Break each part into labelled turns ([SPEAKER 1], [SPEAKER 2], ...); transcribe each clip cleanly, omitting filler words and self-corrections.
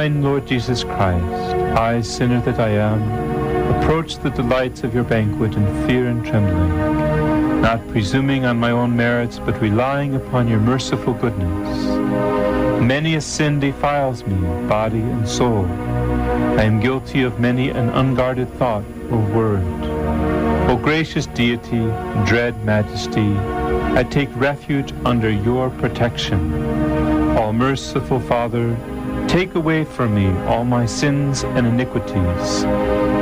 [SPEAKER 1] Divine Lord Jesus Christ, I, sinner that I am, approach the delights of your banquet in fear and trembling, not presuming on my own merits, but relying upon your merciful goodness. Many a sin defiles me, body and soul. I am guilty of many an unguarded thought or word. O gracious Deity, dread Majesty, I take refuge under your protection. All merciful Father, take away from me all my sins and iniquities.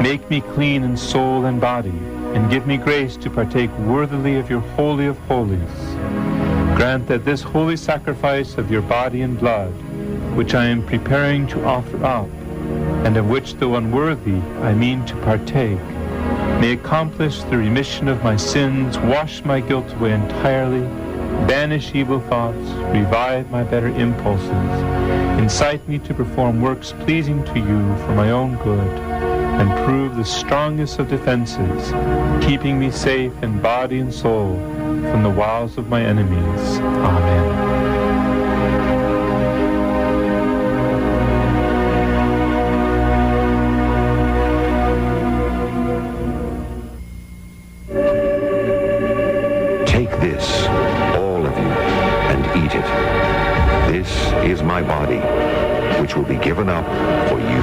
[SPEAKER 1] Make me clean in soul and body, and give me grace to partake worthily of your Holy of Holies. Grant that this holy sacrifice of your body and blood, which I am preparing to offer up, and of which, though unworthy, I mean to partake, may accomplish the remission of my sins, wash my guilt away entirely, banish evil thoughts, revive my better impulses, incite me to perform works pleasing to you for my own good, and prove the strongest of defenses, keeping me safe in body and soul from the wiles of my enemies. Amen.
[SPEAKER 2] Take this, all of you, and eat it. This is my body, which will be given up for you.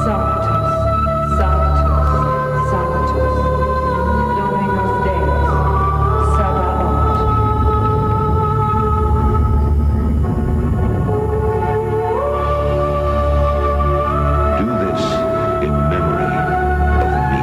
[SPEAKER 3] Sanctus, Sanctus, Sanctus, Dominus Deus, Sabaoth.
[SPEAKER 2] Do this in memory of me.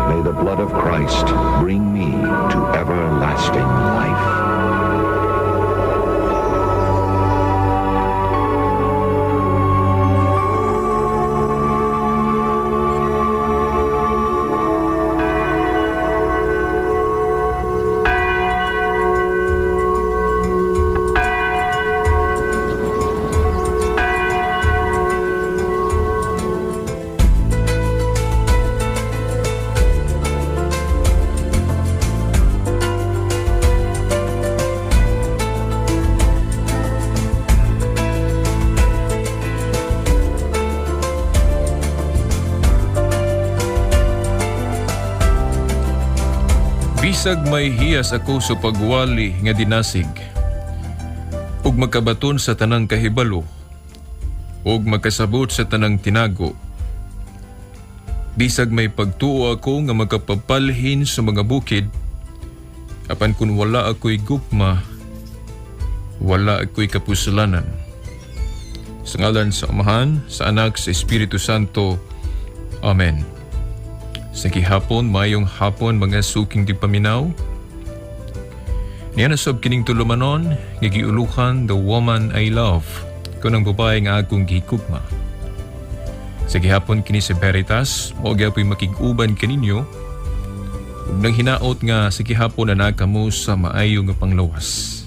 [SPEAKER 2] May the blood of Christ bring me to everlasting life.
[SPEAKER 4] Bisag may hiyas ako sa pagwali nga dinasig, ug makabaton sa tanang kahibalo, ug makasabot sa tanang tinago. Bisag may pagtuo ako nga makapapalhin sa mga bukid, apan kun wala ako'y gugma, wala ako'y kapuslanan. Sa ngalan sa Amahan, sa Anak, sa Espiritu Santo. Amen. Sa gihapon, mayong hapon mga suking tigpaminaw. Niya na sab kining tulumanon, nga giuluhan The Woman I Love, kunang babae nga akong gihigugma. Sa gihapon kini sa Veritas, mao gyapoy makig-uban kaninyo, ug nang hinaot nga sa gihapon na kamo sa maayo nga panglawas.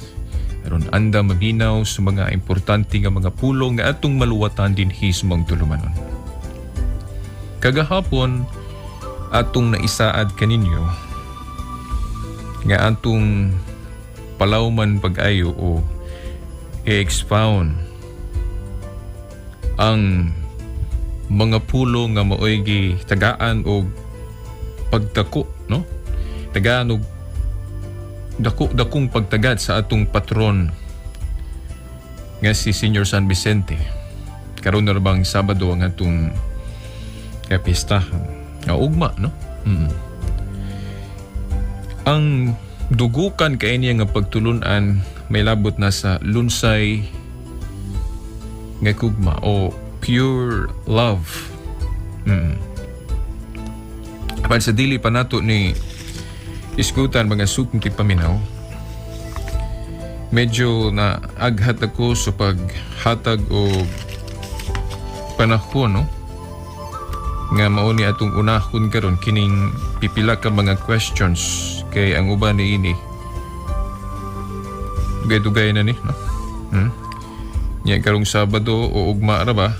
[SPEAKER 4] Aron anda mabinaw sa mga importante nga mga pulong nga atong maluwatan dinhi sa mga tulumanon. Kagahapon, atong naisaad kaninyo nga atong palawman pag-ayo o i-expound ang mga pulo nga maoy tagaan og pagdako, no? Tagaan og dako, dakong pagtagad sa atong patron nga si Senior San Vicente. Karon na bang Sabado ang atong kapistahan? Nga ugma, no? Ang dugukan kay niya nga pagtulunan may labot na sa lunsay nga kugma o pure love. Apan sa dili pa nato ni isgutan mga suking paminaw, Medyo na aghat ako sa paghatag og panahon, no? Nga mao ni atong unahon karon kining pipila ka mga questions kay ang uban niini dugay-dugay na ni, no? Nya karong Sabado o ugma ra ba?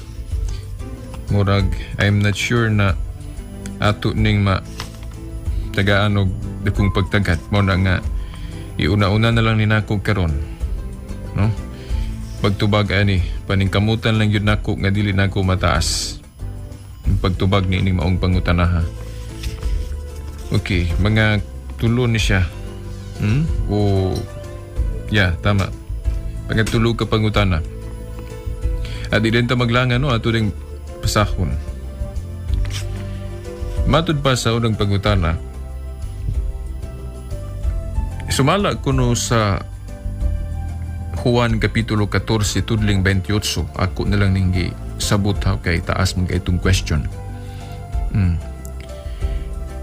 [SPEAKER 4] Murag I'm not sure na ato ning ma tagaan og dakong pagtagat, mao na nga iuna-una na lang ni nako karon, no? Pagtubag ani, paningkamutan lang yun nako nga dili nako mataas ang pagtubag ni ining maong pangutanaha. Okay, mga tulo ni siya. O yeah, tama. Mga tulo ka pangutana. At di din ta maglangan, no, ato ding pasahon. Matud pa sa unang pangutana, sumala kuno sa Juan Kapitulo 14 tudling 28. Ako na lang ning sabot ha, kay taas man kay itong question.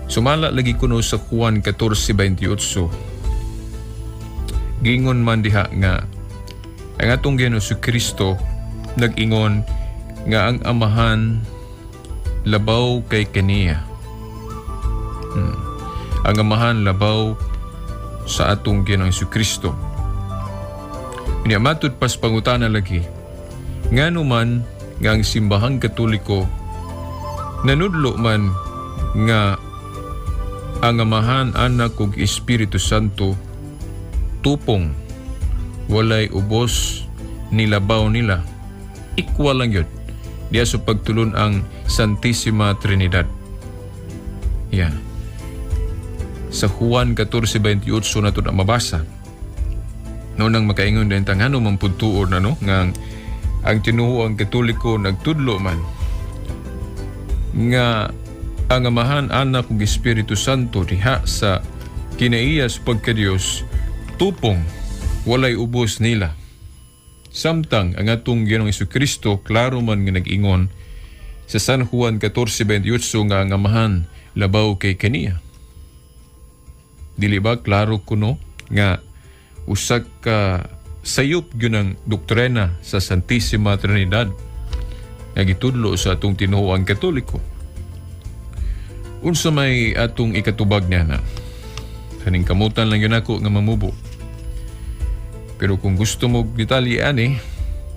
[SPEAKER 4] Sumala lagi kuno sa Juan 14:28. Gingon man diha nga ang atong Ginoong Kristo nag-ingon nga ang Amahan labaw kay kaniya. Ang Amahan labaw sa atong Ginoong Kristo. Unya matud pas pangutana lagi, ngano man nga ang Simbahang Katoliko nanudlo man nga ang Amahan, Anak ug Espiritu Santo tupong, walay ubos nilabaw nila, equal lang yun diya sa pagtulon ang Santissima Trinidad? Yeah. Sa Juan 14:28 na ito na mabasa. No nang makaingon din tang ano man pud tuod na, no, nga ang tinuoang Katoliko nagtudlo man nga ang Amahan, Anak ug Espiritu Santo diha sa kinaiya sa pagkadiyos tupong, walay ubos nila. Samtang ang atong Ginoong Kristo klaro man nga nag-ingon sa San Juan 14:28 nga ang Amahan labaw kay kaniya. Dili ba klaro kuno nga usa ka sayop gyud ang doktrina sa Santissima Trinidad nga gitudlo sa atong tinuoang Katoliko? Unsa may atong ikatubag niya na? Kaning kamutan lang yun ako nga mamubo. Pero kung gusto mo detalye ani,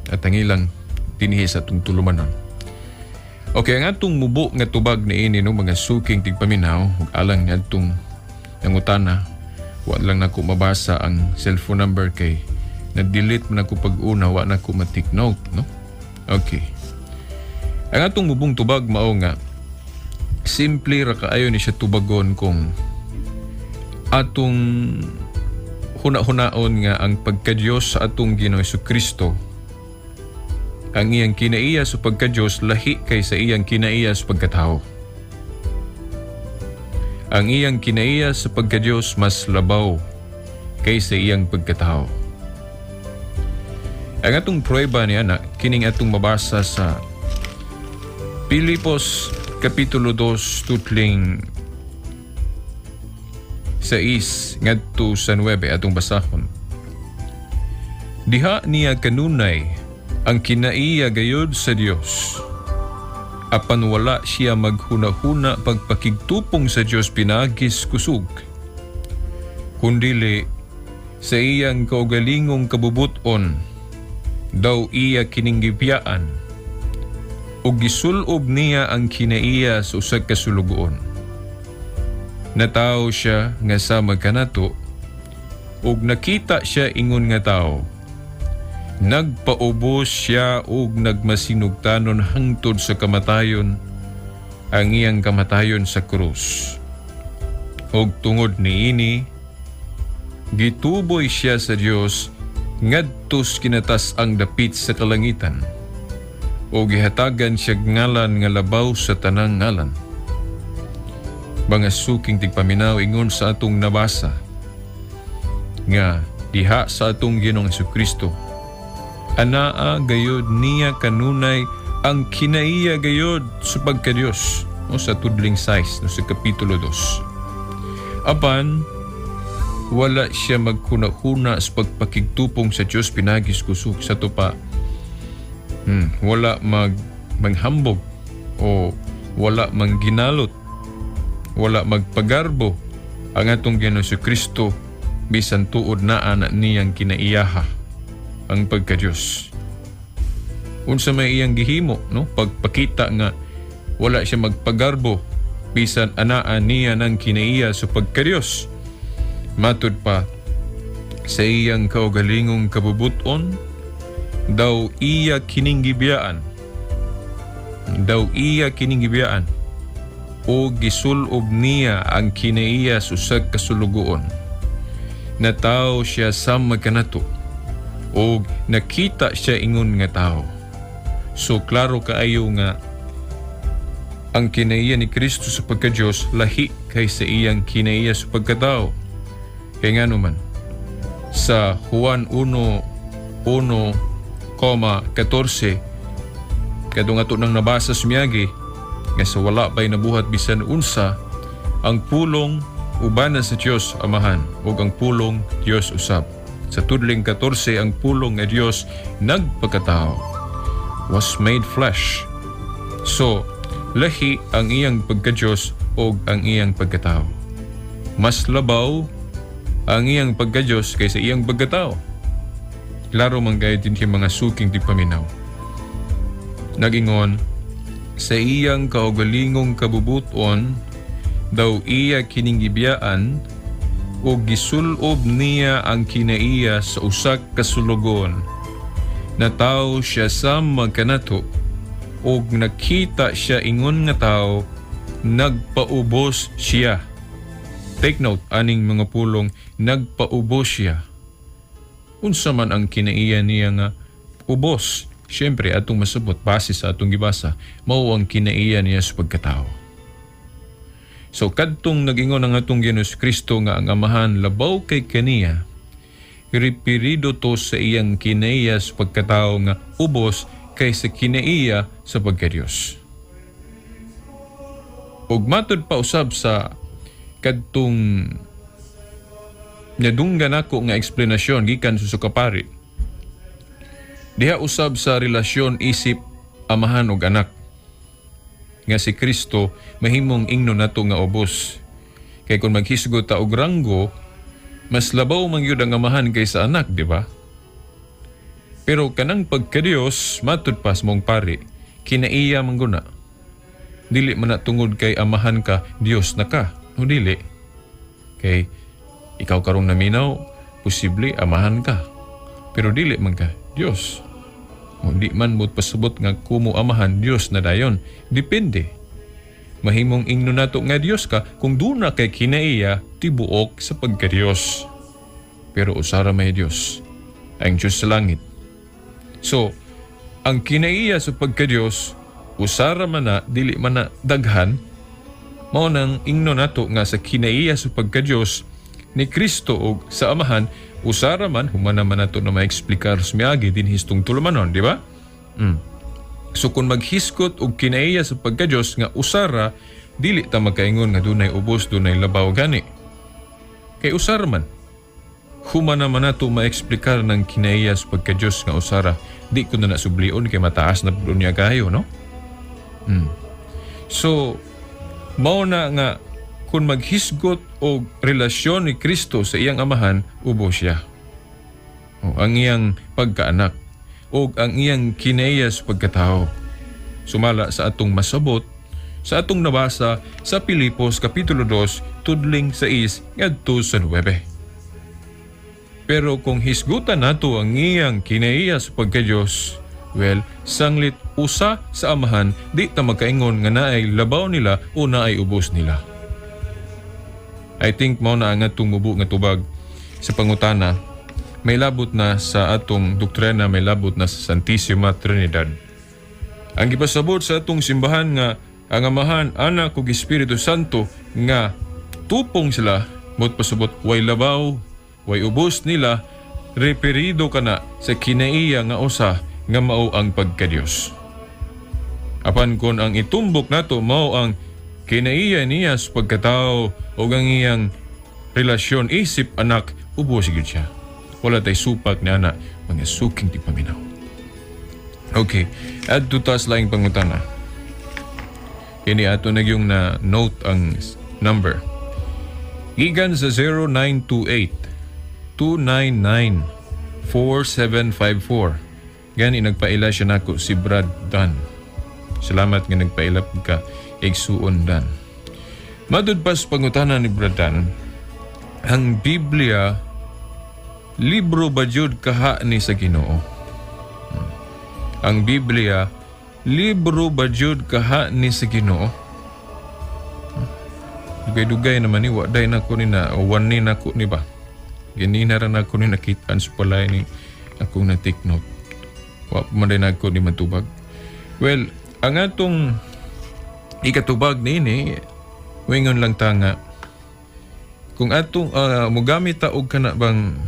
[SPEAKER 4] at ang ilang dinhi sa atong tulumanon. Okay, ang atong mubo nga tubag ni ini, no, mga suking tigpaminaw, ug alang ni atong nangutana, wa lang nako mabasa ang cellphone number kay na-delete man ako pag-una, wa na ko ma-take note, no? Okay. Ang atong mubong tubag mao nga simple ra kaayo ni siya tubagon kung atong huna-hunaon nga ang pagkadiyos sa atong Ginoong Kristo, ang iyang kinaiya sa pagkadiyos lahi kay sa iyang kinaiya sa pagkatao. Ang iyang kinaiya sa pagkadiyos mas labaw kaysa iyang pagkatao. Ang atong prueba niya na kining atong mabasa sa Pilipos Kapitulo 2 tutling 6 ngadto sa 9, atong basahon. Diha niya kanunay ang kinaiya gayod sa Dios. Apan wala siya maghuna-huna pagpakigtupong sa Dios pinaagis kusog. Kundili sa iyang kaugalingong kabubuton daw iya kining gibiyaan ug gisulob niya ang kinaiya sa usa ka sulugoon. Natawo siya nga sama kanato ug nakita siya ingon nga tao. Nagpaubos siya ug nagmasinugtanon hangtod sa kamatayon, ang iyang kamatayon sa krus. Ug tungod niini, gituboy siya sa Dios ngadto sa kinatas-ang dapit sa kalangitan o gihatagan siya ngalan nga labaw sa tanang ngalan. Mga suking tigpaminaw, ingon sa atong nabasa nga diha sa atong Ginoong Kristo, anaa gayod niya kanunay ang kinaiya gayod sa pagkadiyos, no, sa tudling 6, no, sa Kapitulo 2. Apan Wala siya magkuna-kuna sa pagpakigtupong sa Dios pinaagi sa kusog sa tupa. Wala maghambog o wala mangginalot, wala magpagarbo ang atong Ginoong Kristo bisan tuod naa na niyang kinaiyaha ang pagka-Dios. Unsa may iyang gihimo, no? Pagpakita nga wala siya magpagarbo bisan anaa niya ng kinaiya sa pagka-Dios. Matud pa sa iyang kaugalingong kabubuton, daw iya kining gibiyaan. Daw iya kining gibiyaan o gisulob niya ang kinaiya sa usag ka sulugoon. Natawo siya sama kanato o nakita siya ingon nga tao. So klaro kaayo nga ang kinaiya ni Kristo sa pagka-Diyos lahi kaysa iyang kinaiya sa pagkatao. Kaya nga naman, sa Juan 1:1,14, kadtong ato nang nabasa sa miyagi, nga sa wala pa'y nabuhat bisan unsa, ang Pulong ubanan sa Dios Amahan ug ang Pulong Dios usab. Sa tudling 14, ang Pulong nga Dios nagpakatao, was made flesh. So, lahi ang iyang pagka-Diyos o ang iyang pagkatao. Mas labaw ang iyang pagka-Diyos kaysa iyang pagkatao. Klaro man gayud din mga suking tigpaminaw. Nagingon, sa iyang kaugalingong kabubuton, daw iya kining gibiyaan o gisulob niya ang kinaiya sa usak ka sulugoon. Natawo siya sama kanato og nakita siya ingon nga tao, nagpaubos siya. Take note aning mga pulong, nagpaubos siya. Unsa man ang kinaiya niya nga ubos? Siyempre, atong masabot base sa atong gibasa, mao ang kinaiya niya sa pagkatao. So kadtong nagingon ang atong Ginoong Kristo nga ang Amahan labaw kay kaniya, ripirido to sa iyang kinaiya sa pagkatao nga ubos kaysa kinaiya sa pagka-Diyos. Ug matud pa usab sa kadtong nadunggan ako nga eksplanasyon gikan sa sukapari. Diha usab sa relasyon isip amahan ug anak nga si Kristo mahimong ingno nato nga ubos. Kay kung maghisgot ta og ranggo, mas labaw man gyud ang amahan kaysa anak, di ba? Pero kanang pagka-Dios, matud pas mong pari, kinaiya man guna. Dili man na tungod kay amahan ka, Dios na ka. No, dili. Kay ikaw karong naminaw, posible amahan ka. Pero dili man ka Dios. O di man mo't pasabot nga kumo amahan, Dios na dayon. Depende. Mahimong ingno nato nga Dios ka kung duna kay kinaiya tibuok sa pagka-Dios. Pero usara may Dios, ang Diyos sa langit. So, ang kinaiya sa pagka-Dios, usara man na, dili man na daghan, mao nang ingno nato nga sa kinaiya sa pagka-Dios ni Kristo og sa Amahan, usara man, humana man nato na maeksplikar sa miagi din histong tulumanon, di ba? So kung maghisgot og kinaiya sa pagka-Dios nga usara, dili ta makaingon nga dunay ubos, dunay labaw gani. Kay usara man. Humana man nato maeksplikar ng kinaiya sa pagka-Dios nga usara, di ko na nasublion kay mataas na pud niya kayo, no? So, mao na nga kung maghisgot og relasyon ni Kristo sa iyang Amahan, ubos siya. O, ang iyang pagkaanak o ang iyang kinaiya sa pagkatao. Sumala sa atong masabot, sa atong nabasa sa Pilipos Kapitulo 2, tudling 6 ngadto sa 9. Pero kung hisgutan nato ang iyang kinaiya sa pagka-Diyos, well, sanglit usa sa Amahan, di ta makaingon nga naay labaw nila o naay ubos nila. I think mao na ang atong mubo nga tubag sa pangutana, may labot na sa atong doktrina, may labot na sa Santissima Trinidad. Ang gipasabot sa atong simbahan nga ang Amahan, Anak ug Espiritu Santo nga tupong sila, mot pasabot way labaw, way ubos nila, referido kana sa kinaiya nga usa nga mao ang pagka-Dios. Apan kon ang itumbok nato mao ang kinaiya niya sa pagkatao o ang iyang relasyon isip anak, ubos gyud siya. Wala tay supak ni ana, mga suking tigpaminaw. Okay, adto ta sa laing pangutana. Kini ato na yung na note ang number. Gikan sa 0928 299 4754. Gani nagpaila siya nako si Brad Dan. Salamat nga nagpaila pud ka, igsuon Dan. Matud pa sa pangutana ni Brad Dan, ang Biblia, libro ba jud kaha ni sa Ginoo? Ang Biblia, libro ba jud kaha ni sa Ginoo? Dugay-dugay naman ni, wa day nako ni na, o one ni nako ni ba? Ganina ra nako ni nakitaan sa palay ni akong na take note. Wa pa man day nako ni matubag. Well, ang atong ikatubag niini, wingon lang ta nga kung atong mogamit ta og kana bang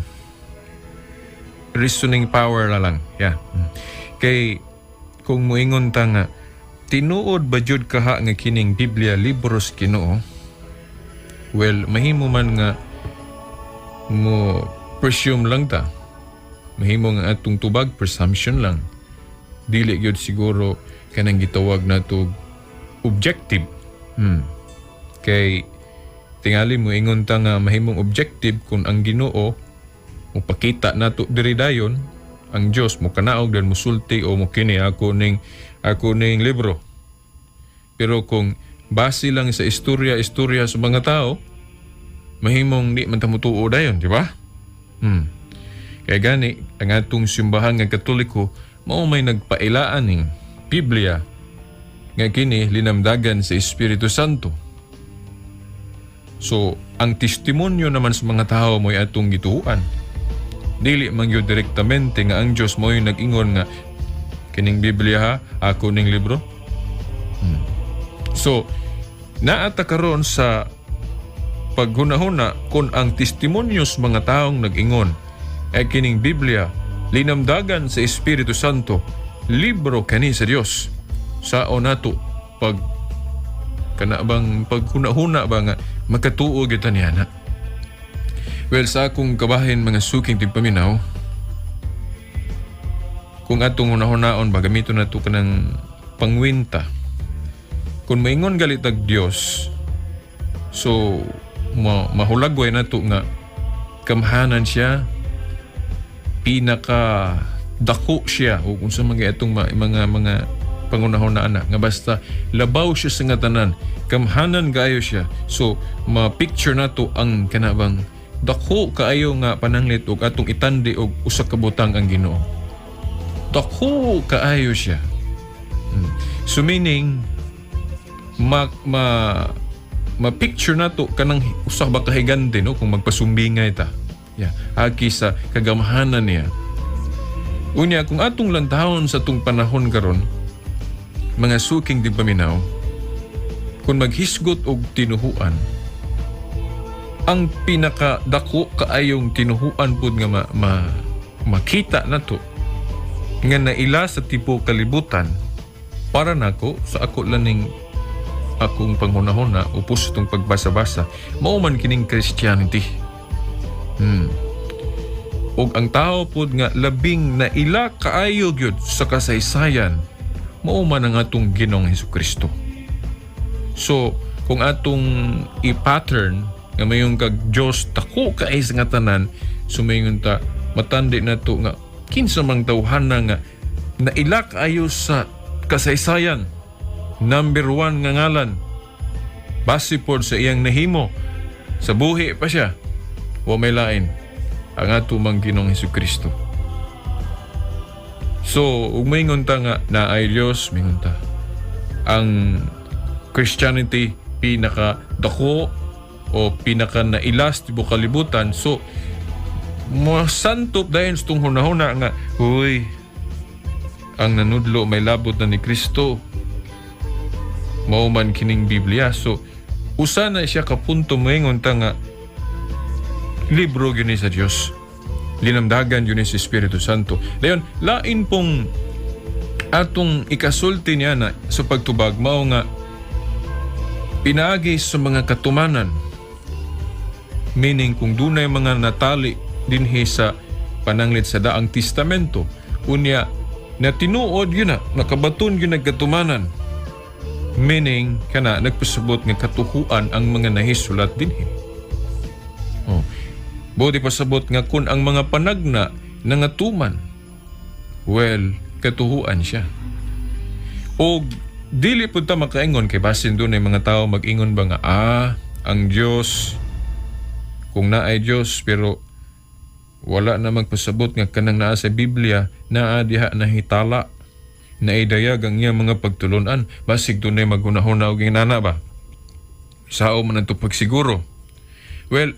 [SPEAKER 4] reasoning power na lang. Yeah. Kay kung moingon ta nga tinuod ba jud kaha nga kining Biblia libro sa Ginoo? Well, mahimo man nga mo presume lang ta. Mahimo nga atong tubag presumption lang. Dili gyud siguro kanang gitawag nato objective. Kay tingali mo ingon ta nga mahimong objective kung ang Ginoo mopakita nato diri dayon ang Dios mo kanaog dan musulti o mo kini ako ning libro. Pero kung base lang sa istorya istorya sa mga tao, mahimong di man ta motuo dayon, di ba? Kaya gani ang atong simbahan nga Katoliko mao may nagpailaan ning Biblia nga kini linamdagan sa Espiritu Santo. So, ang testimonyo naman sa mga tao mo'y atong gituoan. Dili man gyud direktamente nga ang Dios mo'y nag-ingon nga kining Biblia ha, ako ning libro. So, naata karon sa paghunahuna kung ang testimonyo sa mga taong nag-ingon ay kining Biblia linamdagan sa Espiritu Santo, libro kani sa Dios. Sao nato pag kana bang paghuna-huna ba nga makatuo gyud ta niya na? Well, sa akong kabahin, mga suking tigpaminaw, kung atong hunahunahon ba, gamiton nato kanang pangwinta. Kung maingon galit ag Dios, so mahulagway nato nga kamhanan siya, pinaka dako siya o kung sa mga itong mga pangunahon na anak nga basta labaw siya sa nga tanan, kamhanan kaayo siya. So ma-picture nato ang kanabang dako kaayo nga pananglit og atong itandi og usa ka butang ang Ginoo, dako kaayo siya. So meaning ma ma ma-picture nato kanang usa ba ka higante, no, kung magpasumbingay ta, yeah, aki sa kagamhanan niya. Unya kung atong lantawon sa atong panahon karon, mga suking tigpaminaw, kung maghisgot og tinuhuan, ang pinaka dako kaayong tinuhuan pud nga makita nato nga naila sa tibuok kalibutan, para nako, sa ako lang ning akong panghunahuna upos itong pagbasa-basa, mao man kining Christianity. Og ang tao pod nga labing naila kaayo gyud sa kasaysayan, mao man ang atong Ginoong Hesukristo. So, kung atong i-pattern nga mayon kag Dios dako kaayo sa nga tanan, sumingon ta, matandi na to nga kinsa mang tawhana nga naila kaayo sa kasaysayan, number one nga ngalan, base pod sa iyang nahimo sa buhi pa siya, wa may lain ang ato mang Ginoong Hesukristo. So, ug maingon ta nga naay Dios, mingon ta ang Christianity pinaka dako o pinaka nailas tibuok kalibutan. So, mosantop dayon sa tong hunahuna nga, huy, ang nanudlo may labot na ni Kristo, mao man kining Biblia. So, usa na siya ka punto moingon ta nga libro gyud ni sa Dios, linamdagan gyud ni sa Espiritu Santo. Dayon lain pong atong ikasulti niya na sa pagtubag mao nga pinaagi sa mga katumanan. Meaning kung dunay mga natali dinhi sa pananglit sa Daang Testamento, unya na tinuod yun na, nakabaton yun nagkatumanan. Meaning kana nagpasabot nga katuhuan ang mga nahisulat dinhi. Oh. Buot ipasabot nga kung ang mga panagna nangatuman, well, katuhuan siya. O dili pud ta makaingon kay basin dunay mga tao mag-ingon ba nga ang Dios, kung naay Dios, pero wala na magpasabot nga kanang naa sa Biblia naa diha nahitala, naidayag ang iyang mga pagtulunan. Basig dunay maghunahuna og inana ba, sao man ang pagsiguro. Well,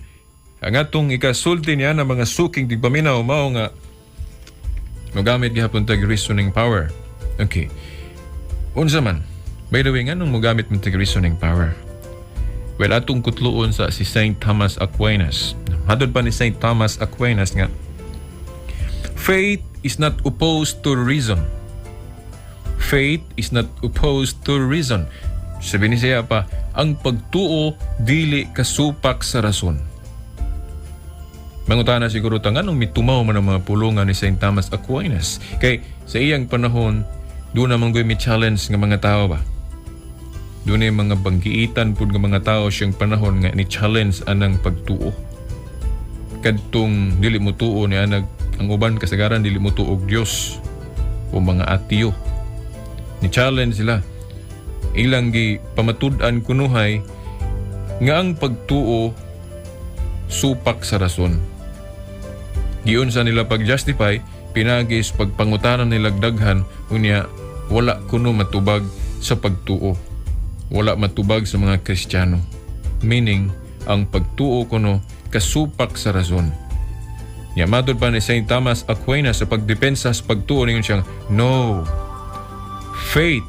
[SPEAKER 4] ang atong ikasulti niya na, mga suking tigpaminaw, mao nga mogamit gihapon tag reasoning power. Okay, unsa man? By the way, nganong mogamit man tag reasoning power? Well, atong kutluon sa si Saint Thomas Aquinas. Matod pa ni Saint Thomas Aquinas nga faith is not opposed to reason. Faith is not opposed to reason. Sabi ni siya pa, ang pagtuo dili kasupak sa rason. Mangutana siguro ta nganong mitumaw man ang mga pulungan ni Saint Thomas Aquinas? Kay sa iyang panahon, duna man goy mi challenge nga mga tao ba? Dunay mga banggiitan pud nga mga tao siyang panahon nga ni challenge anang pagtuo. Kadtong dili mo tuo ni anag ang uban kasagaran dili mo tuo og Dios o mga ateo. Ni challenge sila. Ilang gi pamatud-an kunuhay nga ang pagtuo supak sa rason. Giunsa nila pag-justify pinagi sa pagpangutanan nila daghan, unya wala kuno matubag sa pagtuo. Wala matubag sa mga Kristiyano. Meaning, ang pagtuo kuno kasupak sa rason. Nya matod pa ni Saint Thomas Aquinas sa pagdepensa sa pagtuo ningon siyang, "No. Faith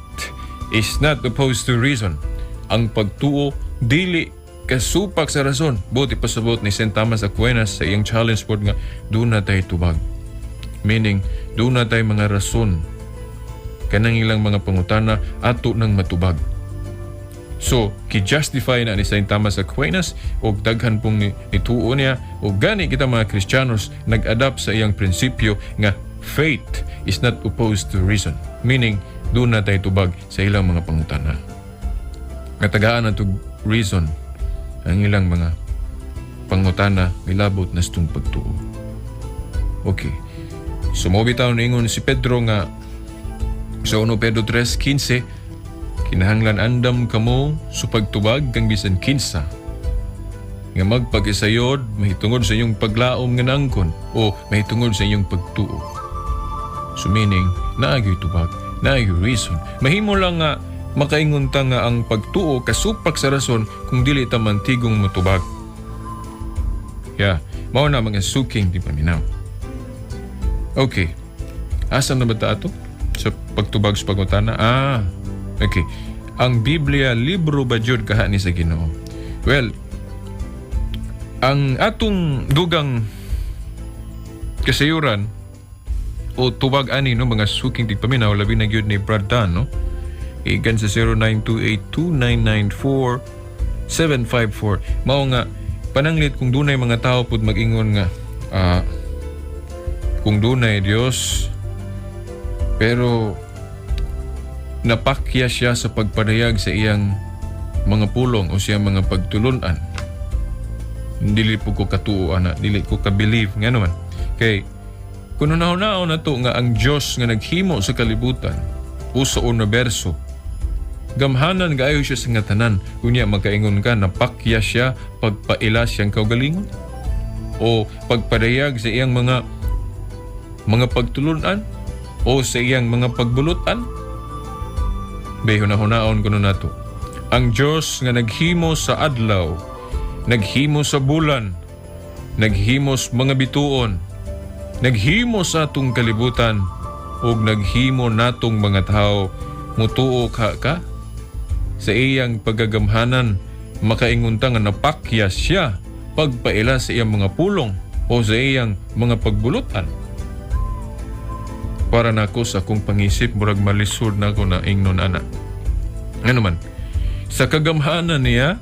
[SPEAKER 4] is not opposed to reason." Ang pagtuo dili kasupak sa rason. Buot ipasabot ni Saint Thomas Aquinas sa iyang challenge pod nga duna tay tubag. Meaning, duna tay mga rason. Kanang ilang mga pangutana ato nang matubag. So, ki-justify na ni Saint Thomas Aquinas og daghan pong nituo niya, og gani kita mga Kristiyanos nag-adapt sa iyang prinsipyo nga faith is not opposed to reason. Meaning, duna tay tubag sa ilang mga pangutana. Natagaan na tug reason ang ilang mga pangutana milabot na sa pagtuo. Okay. So, mo bitaw ningon si Pedro nga sa 1 Pedro 3:15, kinahanglan andam kamo sa pagtubag kang bisan kinsa nga magpagisayod mahitungod sa inyong paglaom nga nangkon o mahitungod sa inyong pagtuo. So meaning, naagyoy tubag, naagyoy reason. Mahimo lang nga makaingon ta nga ang pagtuo kasupak sa rason kung dili ta mantigong motubag. Yeah, mao na, mga suking tigpaminaw. Okay. Asa na ba ta ato? Sa pagtubag sa pangutana? Ah, okay. Ang Biblia, libro ba jud kaha ni sa Ginoo? Well, ang atong dugang kasayuran o tubag ani, no, mga suking tigpaminaw, labi na gyud ni Brad Dan, no, igan sa 0928-2994-754, mao nga pananglit kung dunay mga tao pud mag-ingon nga kung dunay Dios pero napakya siya sa pagpadayag sa iyang mga pulong o siyang mga pagtulunan, dili po ko katuo ana, dili ko ka-believe. Nga naman kay kung hunahunahon na to nga ang Dios nga naghimo sa kalibutan o sa universo, gamhanan kaayo siya sa nga tanan, unya makaingon ka napakya siya pagpaila siyang kaugalingon o pagpadayag sa iyang mga pagtulunan o sa iyang mga pagbulutan. Bay, hunahunaon kuno nato. Ang Dios nga naghimo sa adlaw, naghimo sa bulan, naghimo sa mga bituon, naghimo sa atong kalibutan ug naghimo natong mga tao, mutuo ka ka sa iyang pagkagamhanan, makaingon ta nga napakya siya pagpaila sa iyang mga pulong o sa iyang mga pagbulutan? Para nako, sa akong pangisip, murag malisod na ako na ingnon ana. Ano man, sa kagamhanan niya,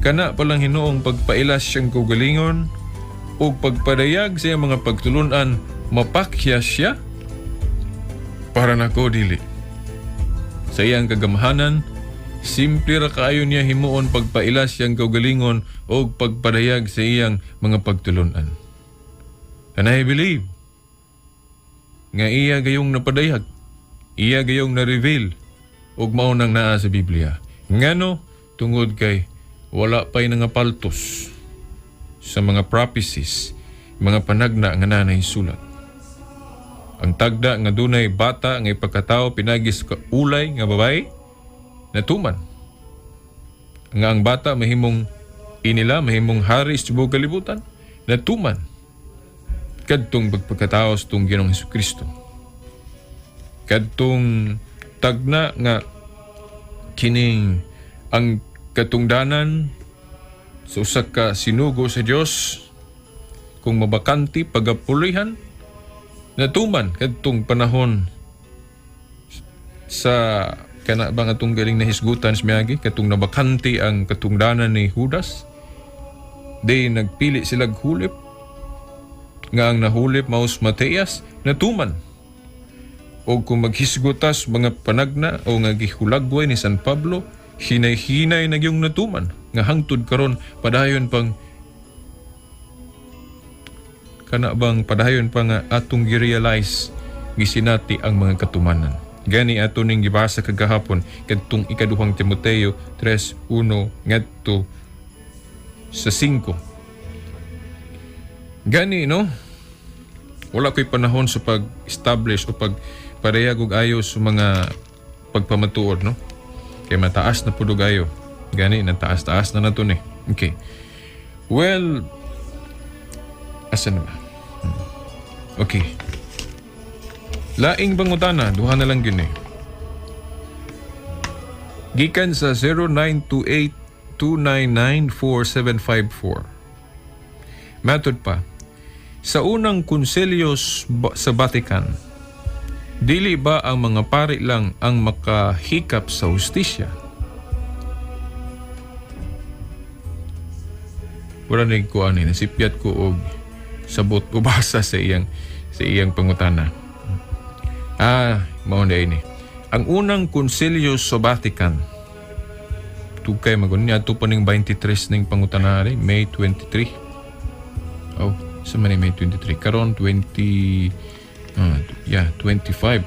[SPEAKER 4] Kana palang Hinoong pagpailas siyang kaugalingon ug pagpadayag sa iyang mga pagtulunan, mapakya siya? Para nako, dili. Sa iyang kagamhanan, simple ra kaayo niya himuon pagpailas siyang kaugalingon o pagpadayag sa iyang mga pagtulunan. And I believe nga iya gayong napadayag, iya gayong na-reveal ug mao nang naa sa Biblia. Ngano? Tungod kay wala pa'y nangapaltos sa mga prophecies, mga panagna nga nanay sulat. Ang tagda nga dunay bata nga ipakatao pinagi sa ulay nga babae, natuman. Nga ang bata mahimong inila, mahimong hari sa tibuok kalibutan, natuman. Kadtong pagpagkatao sa atong Ginoong Kristo. Kadtong tagna nga kining ang katungdanan sa usa ka sinugo sa Dios kung mabakante pagapulihan, natuman kadtong panahon sa kana bang atong galing nahisgutan sa miagi, katong nabakante ang katungdanan ni Judas, di nagpili sila hulip nga ang nahulip mao si Matias, natuman. O kung maghisgotas mga panagna o nga gihulagway ni San Pablo, hinay-hinay na gyung natuman nga hangtod karon padayon pang kana bang padayon pa nga atong gi-realize, gisinati ang mga katumanan. Gani ato ning gibasa kagahapon kadtong Ikaduhang Timoteo 3:1 ngadto sa 5. Gani, no, wala ko'y panahon sa pag-establish o pagpadayag og ayo sa mga pagpamatuod, no, kay mataas na pud og ayo. Gani nataas-taas na nato ni. Okay, well, asa na ba? Okay. Laing pangutana, duha na lang yun eh. Gikan sa 0928-299-4754. Method pa. Sa unang konselyo sa Vatican, dili ba ang mga pari lang ang makahikap sa hustisya? Wala na ko ani, nasipyat ko og sabot o basa sa iyang pangutana. Ah, mao na ini. Ang unang konselyo sa Vatican, tugkay magun niya ato pa ning 23 ning pangutana rin, May 23. Oh, sa man ni May 23 karon 20, yeah, 25,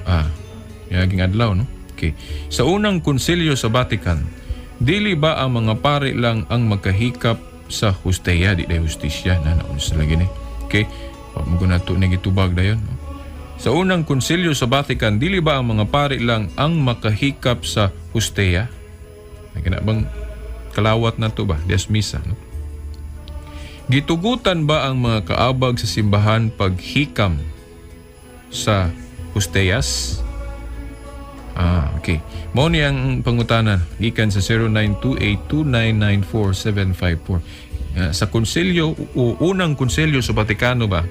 [SPEAKER 4] yaging adlaw, no? Okay. Sa unang konselyo sa Vatican, dili ba ang mga pari lang ang makahikap sa husteya? Di dahil hustisya na naunsa lagi ni. Okay, wa mo nato ni gitubag dayon, no? Sa unang konsilyo sa Vatican, dili ba ang mga pari lang ang makahikap sa husteya? Ay, kana bang kalawat na to ba? Des misa, no? Gitugutan ba ang mga kaabag sa simbahan paghikam sa husteyas? Ah, okay. Mao ni ang pangutana gikan sa 0928-299-4754. Sa konsilyo o unang konsilyo sa Vatikano ba,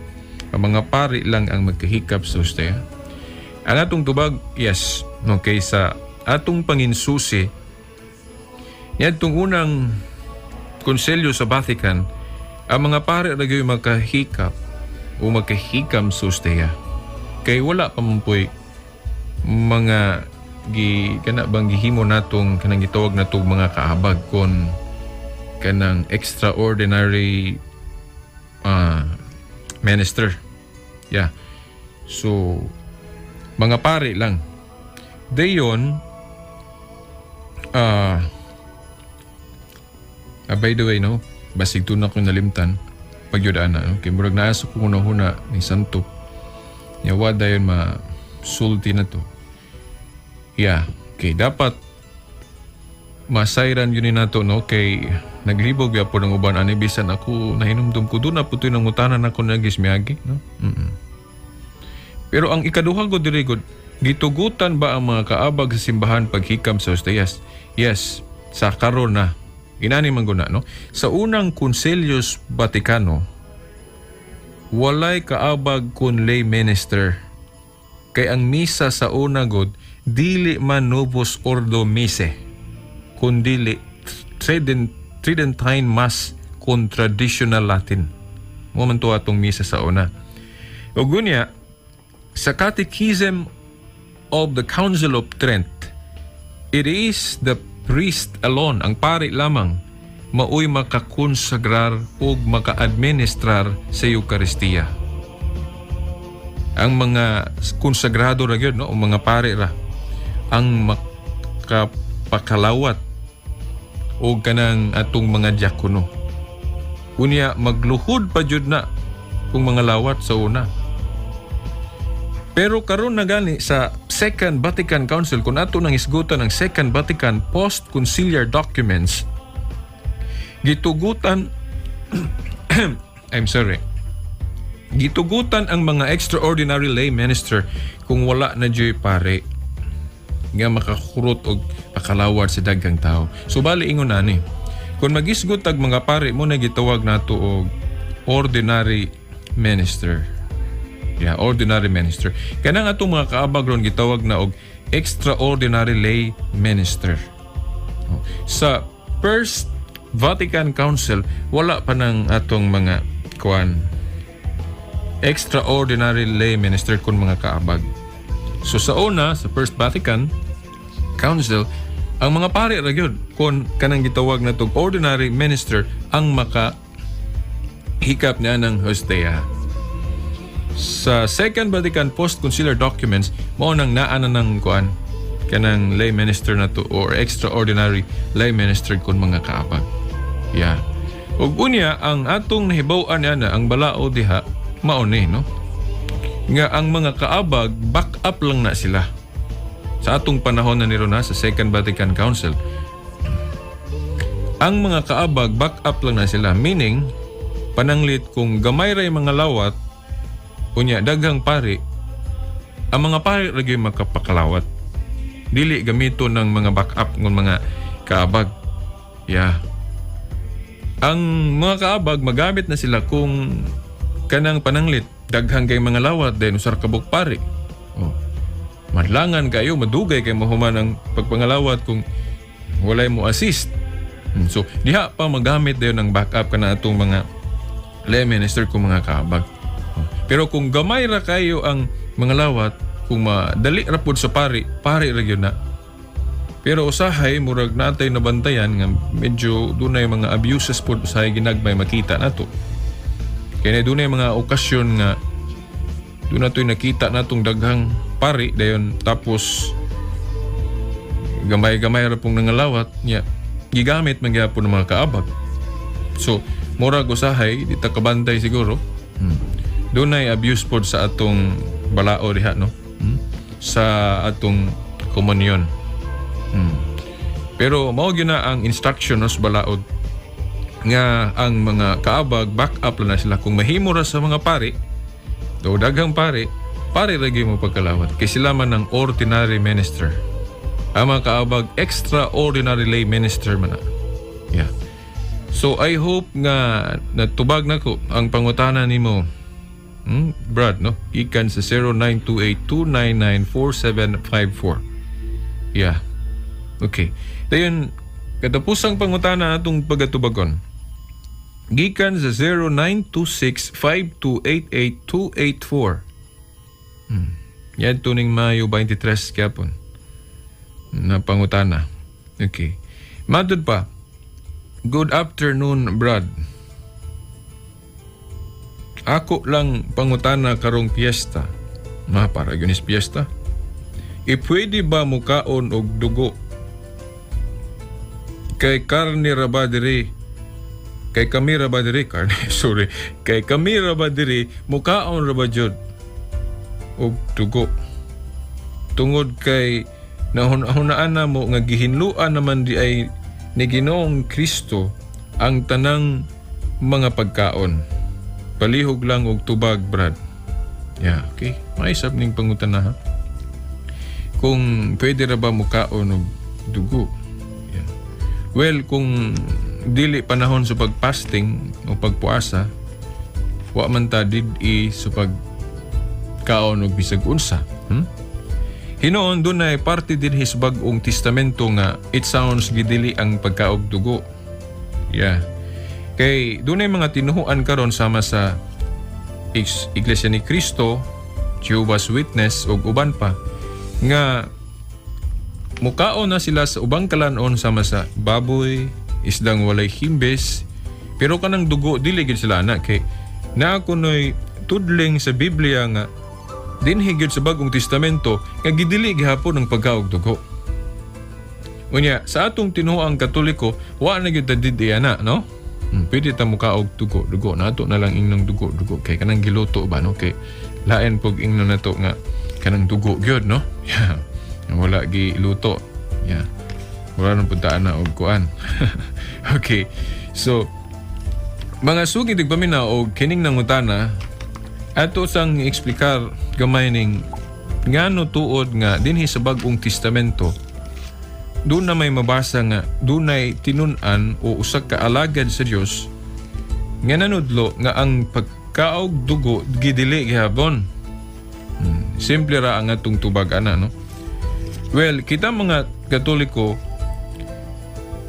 [SPEAKER 4] ang mga pari lang ang magkahikap sa husteya? Ang atong tubag, yes. Okay, sa atong panginsusi, niadtong unang konsilyo sa Vatican, ang mga pari ra gyud makahikap o makahikam sa husteya. Kay wala pa man po'y mga gi kana bang gihimo natong kanang gitawag natong mga kaabag kon kanang extraordinary minister. Yeah. So mga pare lang. Dayon, by the way, no, basig na ko nalimtan pagyud ana, no? Kay murag naa sa kong huna ni Santo. Yawa dayon ma sulti na to. Yeah, okay, dapat masayran yun ni nato, no, kay naglibog ya po ng uban ani, bisan ako nahinumdum ko doon na po ito'y nangutanan ako nagismiyagi, no. Pero ang ikaduha ko diri gud, gitugutan ba ang mga kaabag sa simbahan paghikam sa husteyas? Yes, sa karon na. Inani man guna, no? Sa unang Konselyos Vatikano, walay kaabag kun lay minister. Kay ang misa sa una god dili man Novus Ordo Misse, kundili Tridentine Mass kon traditional Latin. Mao man to atong misa sa una. Ug unya, sa Catechism of the Council of Trent, it is the priest alone, ang pari lamang, maoy makakonsagrar ug maka-administrar sa Eukaristiya. Ang mga konsagrado ra gyud, no, o mga pari ra ang makapakalawat o kanang atong mga diakono. Unya, magluhod pa jud na kung mga lawat sa una. Pero karon na gani sa Second Vatican Council, kung ato nang isgutan ang Second Vatican Post-Conciliar Documents, gitugutan, I'm sorry, gitugutan ang mga extraordinary lay minister kung wala na juy pare nga makakurot og pakalawat sa daghang tao. So bali ingon ani. Kung magisgot tag mga pare mo na gitawag nato og ordinary minister. Yeah, ordinary minister. Kanang atong mga kaabag ron gitawag na og extraordinary lay minister. Oh. Sa First Vatican Council, wala pa ng atong mga kuan extraordinary lay minister kun mga kaabag. So sa una, sa First Vatican Council, ang mga pari ra gyud kon kanang gitawag na tog ordinary minister ang maka hikap niya ng hostia. Sa Second Vatican Post-Conciliar Documents, mao nang naa na ng kuan kanang lay minister na to or extraordinary lay minister kun mga kaabag. Yeah. Ug unya, ang atong nahibaw-an niya na ang balaod diha mao ni, no, nga ang mga kaabag back up lang na sila. Sa atong panahon na niro na sa Second Vatican Council, ang mga kaabag back up lang na sila, meaning pananglit kung gamay ra yung mga lawat unya daghang pari, ang mga pari ra gyud makapakalawat, dili gamito ng mga backup ng mga kaabag. Yeah, ang mga kaabag magamit na sila kung kanang pananglit daghang kay mga lawat then usar kabuk pari, oh, madlangan kayo, madugay kay mahuman ang pagpangalawat kung walay mo assist. So diha pa magamit dayon ng backup kana atong mga lay minister kung mga kaabag. Oh. Pero kung gamay ra kayo ang mga lawat, kung madali ra pud sa pari, pari ra gyud na. Pero usahay murag natay nabantayan nga medyo dunay mga abuses pud usahay ginagmay makita nato. Kaya dunay mga okasyon nga doon nato'y nakita natong daghang pari dayon tapos gamay-gamay ra pong nangalawat nya gigamit man gyapon ng mga kaabag. So murag usahay di ta kabantay siguro. Dunay abuse pod sa atong balao diha, no? Sa atong komunyon. Pero mao gyud na ang instruction, no, sa balaod nga ang mga kaabag back up lang na sila kung mahimo ra sa mga pari o daghang pari, pari ra gyud mo pagkalawat kay sila man ang ordinary minister. Ang mga kaabag extraordinary lay minister man na. Yeah. So I hope nga natubag nako ang pangutana nimo. Brad, no? Gikan sa 0928-299-4754. Yeah. Okay. Dayon, katapusang pangutana atong pagatubagon. Gikan sa 0926-5288284. Yan tuning Mayo 23 gyapon na pangutana. Okay. Matud pa. "Good afternoon, Brad. Ako lang pangutana karong piyesta." Ma, para gyud is piyesta. "Ipwede ba mukaon og dugo? Kay karne ra ba diri? Kay kami ra ba diri karne, sorry. Kay kami ra ba diri mukaon ra ba jud og dugo? Tungod kay nahunahunaan na mo nga gihinluan naman di ay ni Ginoong Kristo ang tanang mga pagkaon. Palihog lang og tubag, Brad." Yeah, okay. Maisab ning pangutana ha. Kung pwede ra ba mukaon og dugo? Yeah. Well, kung dili panahon sa pagfasting o pagpuasa, wa man ta did-i sa pagkaon og bisag unsa. Hinoon dunay parte dinhi sa Bag-ong Testamento nga it sounds gidili ang pagkaog dugo. Yeah. Kay dunay mga tinuhuan karon sama sa Iglesia ni Cristo, Jehovah's Witness ug uban pa nga mukaon na sila sa ubang kalanon sama sa baboy, isdang walay himbis, pero kanang dugo dili gid sila ana kay naa kunoy tudling sa Biblia nga dinhi gyud sa Bagong Testamento nga gidili gihapon ang pagkaog dugo. Unya, sa atong tinuoang Katoliko, wa na gyud ta didi ana, no? Pwede ta mukaog dugo, dugo nato na lang ingnong dugo, dugo kay kanang giluto ba, no? Kay lain pog ingnon nato nga kanang dugo gyud, no? Yeah. Wala giluto. Yeah. Wala nang puntaan na og kuan. Okay. So, mga suki tigpaminaw og kining nangutana, ato sang eksplikar gamay ning ngano tuod nga dinhi sa Bag-ong Testamento doon na may mabasa nga dunay tinun-an o usa ka alagad sa Dios nga nanudlo nga ang pagkaog dugo gidili gihapon. Simple ra ang atong tubag ana, no? Well, kita mga Katoliko,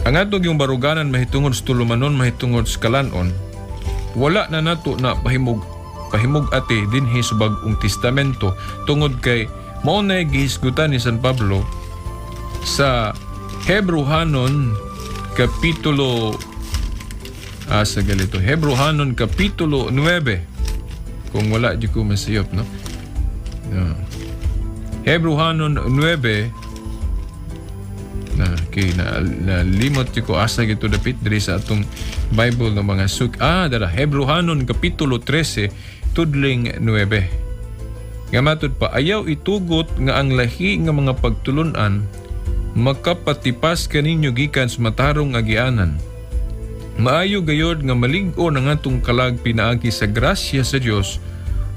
[SPEAKER 4] ang atong yung baruganan mahitungod sa tulumanon, mahitungod sa kalanon, wala na nato na pahimog ate dinhi sa Bag-ong Testamento tungod kay mao na gihisgutan ni San Pablo sa Hebrehanon kapitulo sa galito Hebrehanon kapitulo 9, kung wala di ko masiyop, no? Yeah. Hebrehanon 9 na kay na limot ko asa gito dapit diri sa atong Bible ng mga suk dara Hebrehanon kapitulo 13 tudling 9 nga matud pa, "Ayaw itugot nga ang lahi nga mga pagtulunan makapatipas kaninyo gikan sa matarong agianan. Maayo gayod nga malig-on ang atong kalag pinaagi sa grasya sa Dios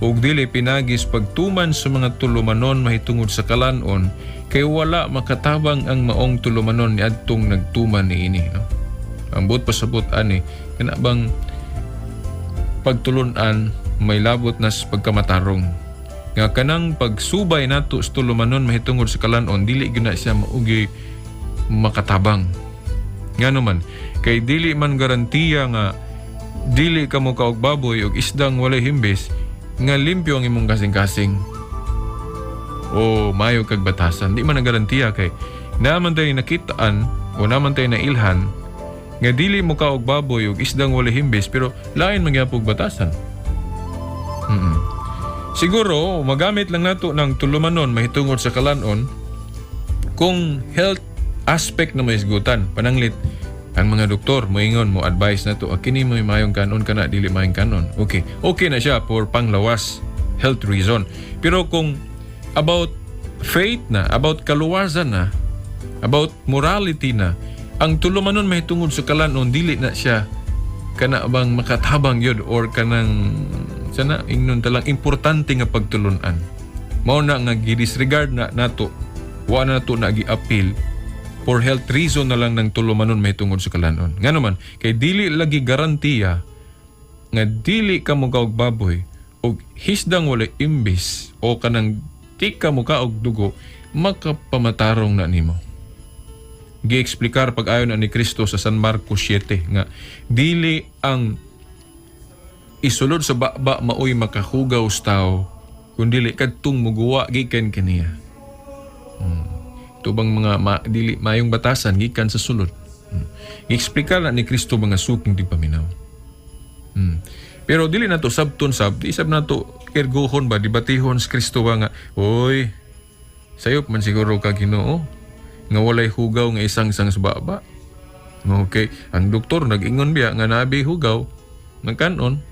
[SPEAKER 4] ug dili pinaagi sa pagtuman sa mga tulumanon mahitungod sa kalanon, kay wala makatabang ang maong tulumanon niadtong nagtuman niini," no? Ang buot pasabot ani, kana bang pagtulunan may labot na sa pagkamatarong nga kanang pagsubay nato sa tulumanon mahitungod sa kalanon, dili gyud na siya maugi makatabang. Ngano man kay dili man garantiya nga dili ka mo kaog baboy og isdang walay himbis nga limpyo ang imong kasing-kasing o mayo kag batasan. Di man ang garantiya kay naman tayo nakitaan o naman tayo nailhan nga dili mo kaog baboy og isdang walay himbis pero lain man gyapon batasan. Siguro magamit lang nato ng tulumanon mahitungod sa kalanon kung health aspect na mahisgutan. Pananglit ang mga doktor moingon, mo advice na to, ah, kini mo mayong kanon, kana dili mayong kanon. Okay. Okay na siya for panglawas, health reason. Pero kung about faith na, about kaluwasan na, about morality na, ang tulumanon mahitungod sa kalanon, dili na siya kana bang makatabang yun or kanang sana ingnon talang importante nga pagtulunan. Mao na nga gidisregard na nato, wa na nato na gi-appeal for health reason na lang ng tulumanon mahitungod sa kalanon. Ngano man kay dili lagi garantiya nga dili ka mo kaog baboy og hisdang walay imbis o kanang di ka mo kaog dugo makapamatarong na nimo. Gieksplikar pag-ayon na ni Kristo sa San Marcos 7 nga dili ang isulod sa baba maoy makahugaw sa tao, kundili kadtong muguwa gikan kaniya. Tubang mga dili mayong batasan gikan sa sulod. Gieksplikar na ni Kristo, mga suking tigpaminaw. Pero dili na to sabton sab, di sab na to ergohon ba, debatihon sa Kristo ba nga, "Oy, sayop man siguro ka, Ginoo, nga walay hugaw nga isang isang sa baba. Okay, ang doktor nag-ingon biya nga nabi hugaw, nagkanon."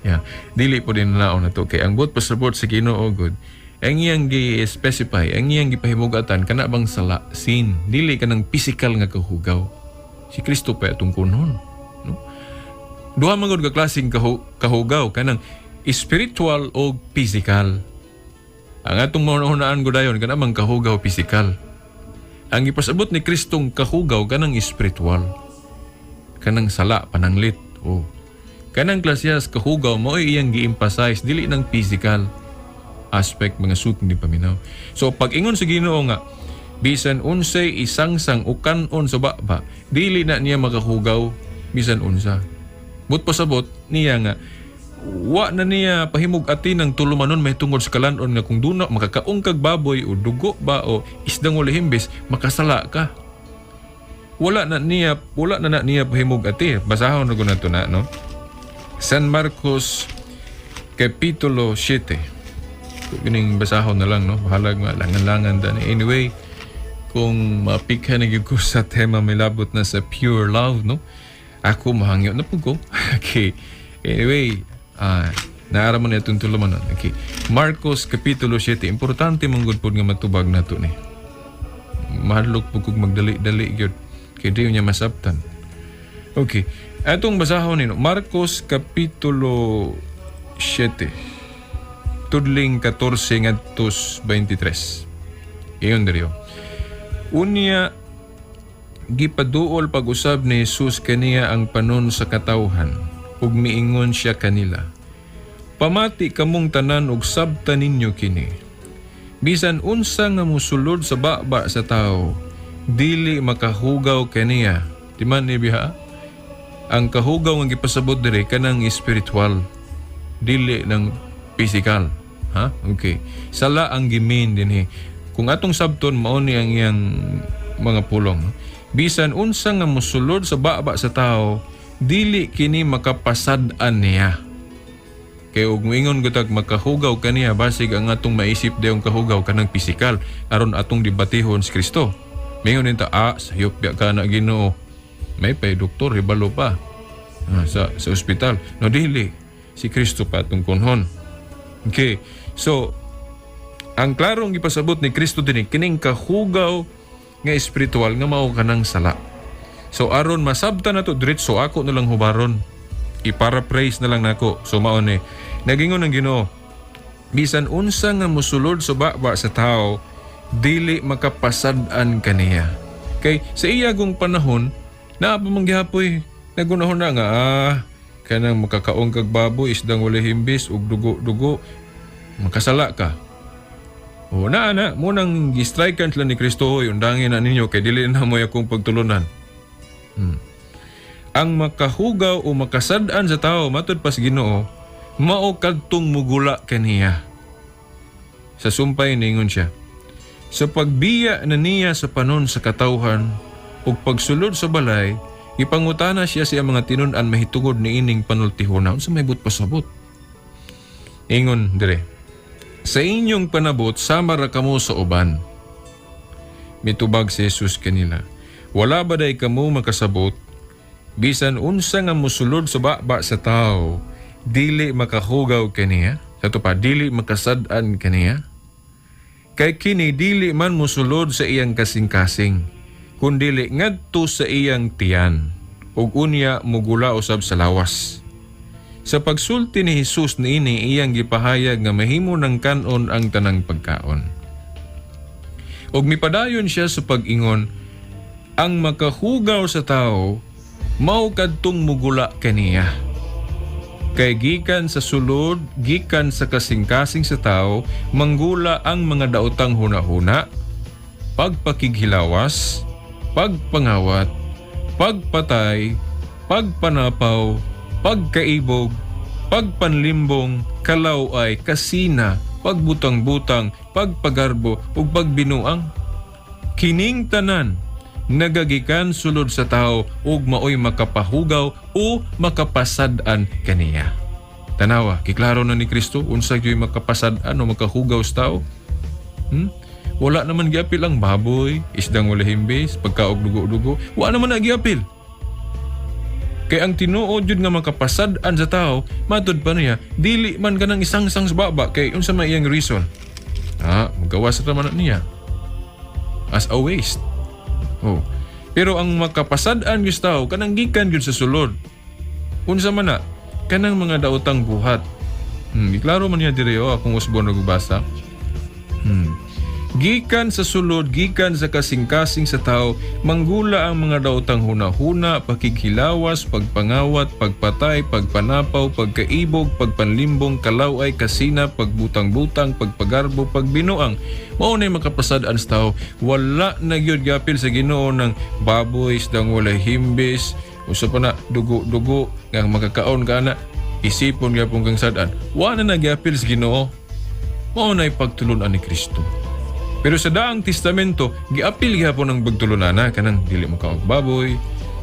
[SPEAKER 4] Yeah, dili po din naon na to kay ang buot pasabot sa Ginoo gud, ang iyang gi-specify, ang iyang gipahimugatan kana bang sala, sin, dili kanang physical nga kahugaw. Si Kristo pa atong kunon, no? Duha man gud ka klaseng kahugaw, kanang spiritual o physical. Ang atong mahunahunaan gud dayon kana mang kahugaw physical. Ang ipasabot ni Kristong kahugaw kanang spiritual. Kanang sala pananglit. Oh. Kanang klasiyas kahugaw mo iyang gi-emphasize, dili ng physical aspect, mga suking tigpaminaw. So pag ingon sa Ginoo nga Bisan unsay isangsang o kanon sa baba, dili na niya makahugaw bisan unsa. But pasabot niya nga wa na niya pahimug-ati ng tulumanon may tungod sa kalanon nga kung duna makakaong kag baboy o dugo ba o isdang wala himbis, makasala ka. Wala na niya pahimug-ati. Basahon na ko na to na, no? San Marcos Kapitulo 7. Kining basahon na lang, no? Bahalag malangan-langan dani. Anyway, kung mapikha na gyud ko sa tema may labot na sa pure love, no? Ako mahangyo na po ko. Okay. Anyway, naara mo na itong tulumanon. Okay. Marcos Kapitulo 7. Importante man gud pod nga matubag nato ni. Mahadlok po kog magdali-dali gyud. Kay di niya masabtan. Okay. Atong basahon nino, Marcos Kapitulo 7. Tudling 14 ngadtos 23. Iyon diriyo. Unya gipaduol pag-usab ni Jesus kaniya ang panon sa katawhan ug miingon siya kanila. "Pamati kamong tanan ug sabta ninyo kini. Bisan unsa nga musulod sa baba sa tao, dili makahugaw kaniya." Di man ni biha? Ang kahugaw nga gipasabot diri kanang espiritual, dili ng physical. Ha? Okay. Sala ang gimin dinhi. Kung atong sabton, mao ni ang iyang mga pulong. No? Bisan unsa nga musulod sa baba sa tao, dili kini makapasad-an niya. Kay og moingon gutag makahugaw kaniya, basig ang atong maisip dayong kahugaw kanang pisikal aron atong debatihon si Kristo. Mingon ninta, "Sayop biya ka na, Ginoo." May pay doktor hibalo pa. Sa ospital. No, dili si Kristo pa atong kunhon. Okay. So ang klarong gipasabot ni Kristo dinhi, kining kahugaw nga espiritual nga mao kanang sala. So aron masabtan nato diretso, ako na lang hubaron. I-paraphrase na lang nako. So mao ni. Nagingon ang Ginoo, bisan unsa nga musulod sa baba sa tao, dili makapasad-an kaniya. Kay sa iyagong panahon, naa pa man gihapoy nagunahon na nga kanang makakaong kag baboy, isdang walay himbis ug dugo-dugo, makasala ka. O na na mo nang gi-strike sila ni Kristo, "Hoy, undangin na ninyo kay dili na mo akong pagtulunan." Ang makahugaw o makasad-an sa tao matud pas Ginoo mao kadtong mugula kaniya. Sa sumpay ningon siya, sa pagbiya na niya sa panon sa katawhan ug pagsulod sa balay, gipangutana siya sa iyang mga tinun-an mahitungod niining panultihona. Unsa may buot pasabot? Ingon dire, "Sa inyong panabot, sama ra kamo sa uban." Mitubag si Jesus kanila, "Wala ba day kamo makasabot? Bisan unsa nga musulod sa baba sa tao, dili makahugaw kaniya. Sa to pa, dili makasad-an kaniya. Kay kini dili man musulod sa iyang kasing-kasing, kundili ngadto sa iyang tiyan, ug unya mugula usab sa lawas." Sa pagsulti ni Jesus niini, iyang gipahayag nga mahimo ng kanon ang tanang pagkaon. Ug mipadayon siya sa pag-ingon, "Ang makahugaw sa tao, mao kadtong mugula kaniya. Kay gikan sa sulod, gikan sa kasing-kasing sa tao, manggula ang mga daotang hunahuna, pagpakighilawas, pagpangawat, pagpatay, pagpanapaw, pagkaibog, pagpanlimbong, kalaway, kasina, pagbutang-butang, pagpagarbo ug pagbinuang. Kining tanan nagagikan sulod sa tao ug maoy makapahugaw o makapasad-an kaniya." Tanawa, kiklaro na ni Kristo unsa gyud makapasad-an o makahugaw sa tao. Wala naman giapil ang baboy, isdang wala himbis, pagkaog dugo-dugo, wala naman na giapil. Kay ang tinuod jud nga makapasad-an sa tao, matud pa niya, dili man kanang isang-sang sa baba kay unsa may iyang reason? Magawas ra man na niya. As a waste. Oh. Pero ang makapasad-an gyud sa tao kanang gikan gyud sa sulod. Unsa man na? Kanang mga daotang buhat. Giklaro man niya diri, oh, akong usbon nagbasa. Gikan sa sulod, gikan sa kasing-kasing sa tao, manggula ang mga daotang hunahuna, pakighilawas, pagpangawat, pagpatay, pagpanapaw, pagkaibog, pagpanlimbong, kalaway, kasina, pagbutang-butang, pagpagarbo, pagbinuang. Mao nay makapasad-an sa tao. Wala na gyud gapil sa Ginoo ng baboy, isdang walay himbis, usa pa na dugo-dugo nga makakaon ka na isipon gyapon kang sad-an. Wa na nagyapil sa Ginoo. Mao nay pagtulunan ni Kristo. Pero sa Daang Testamento, giapil gihapon ang pagtulunana kanang dili mo kaog baboy,